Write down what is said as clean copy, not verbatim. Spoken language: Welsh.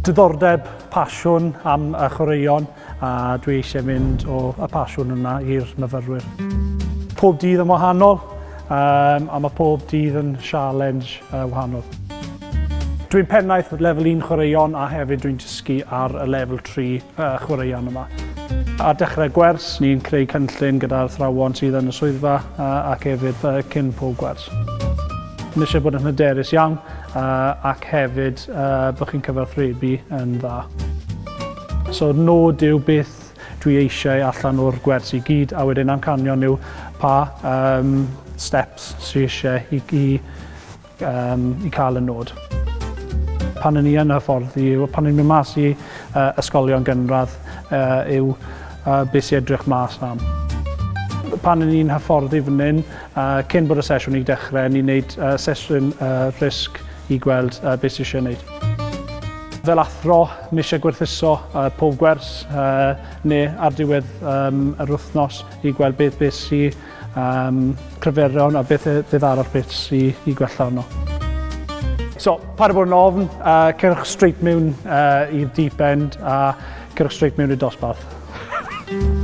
Diddordeb, pasiwn am y chwaraeon a dwi eisiau mynd o y pasiwn yna i'r myfyrwyr. Pob dydd yn wahanol a mae pob dydd yn sialens wahanol. Dwi'n pennaeth lefel 1 chwaraeon a hefyd dwi'n dysgu ar y lefel 3 chwaraeon yma. Ar dechrau gwers, ni'n creu cynllun gyda'r athrawon sydd yn y swyddfa ac hefyd cyn pob gwers. Mae eisiau bod yn hyderus iawn ac hefyd bod chi'n cyfathrebu yn dda. So nod yw beth dwi eisiau allan o'r gwers i gyd a wedyn amcanion yw pa um, steps sydd eisiau i, i um, i cael y nod. Pan yn ni yn hyfforddi, pan ni'n mynd mas i ysgolion gynradd yw beth sy'n edrych mas am. Pan yn ni'n hyfforddi fan hyn, cyn bod y sesiwn i dechrau, ni'n neud sesiwn risg i gweld beth sy'n eisiau gwneud. Fel athro, mi eisiau gwerthuso pob gwers neu ar diwedd yr wythnos i gweld beth, beth sy'n cryferion a beth, beth arall beth sy'n i gwella arno. So, paid â bod yn ofn, cerwch straight mewn i'r deep end a cerwch straight mewn i'r dosbarth.